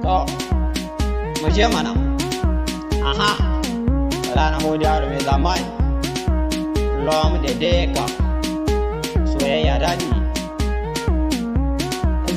To, mu je mana. Aha, rana hudu yaro mai zamani. Lom da deka, soyayya daɗi.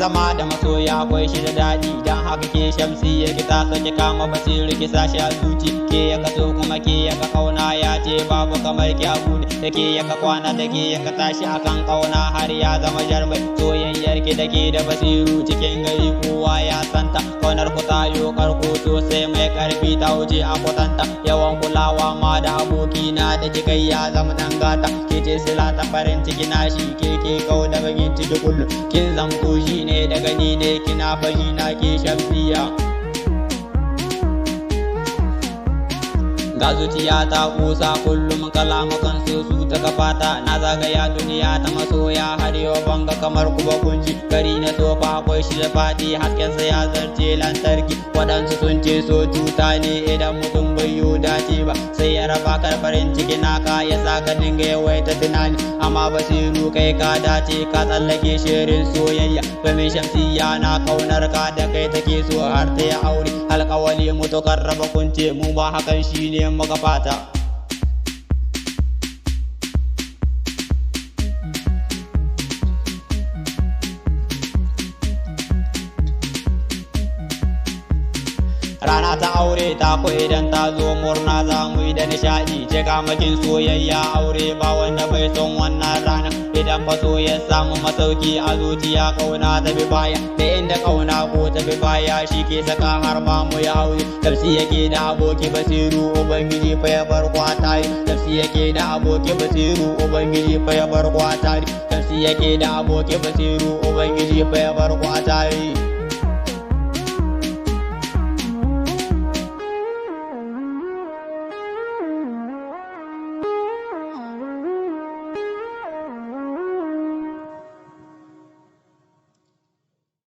Zama da masoya akwai shi da daɗi, don haka ke Shamsi ya ki tasa ki kama Basiru ki sashi a zuci. Ke ya kaso kuma ke ya ka kauna, ya ce babu kamar ki abu ne. Da ke ya ka kwana, da ke ya ka tashi akan kauna har ya zama jarmai. Soyayyar ki da ke da Basiru cikin gari kowa ya santa. Kaunar ku ta yo karko sosai mai karfi ta wuce a kwatanta. Yawan kulawa ma da abokina da kika ya zama dan gata. Ke ce sila ta farin ciki na shi, ke ke kau da bakin ciki kullum. Kin zamto shi ne da gani ne kina fashi na ke Shamsiya. Ga zuciya ta kusa kullum kalamukan so su ta kafata. Na zagaya duniya ta masoya har yau banga kamar ku ba kunji. Gari na tofa akwai shi da faɗi, haskensa ya zarce lantarki. Waɗansu sun ce so cuta ne idan mutum bai yi dace ba, sai ya raba ka da farin ciki naka ya sa ka dinga yawaita tunani. Amma Basiru kai ka dace ka tsallake shirin soyayya, domin Shamsiya na kaunar ka da kai take so har ta yi aure. Alƙawali mutukar raba kunce mu ba hakan shine muka fata. Rana ta aure ta ko idan ta zo murna za mu yi da nishaɗi. Cika makin soyayya aure ba wanda bai son wannan rana. Idan faso ya samu masauki a zuciya kauna ta bi baya. Da inda kauna ko ta bi baya shi ke saka har ma mu ya aure. Tafsi yake da aboki Basiru, Ubangiji fa ya bar kwatari. Tafsi yake da aboki Basiru, Ubangiji fa ya bar kwatari. Tafsi yake da aboki Basiru, Ubangiji fa ya bar kwatari.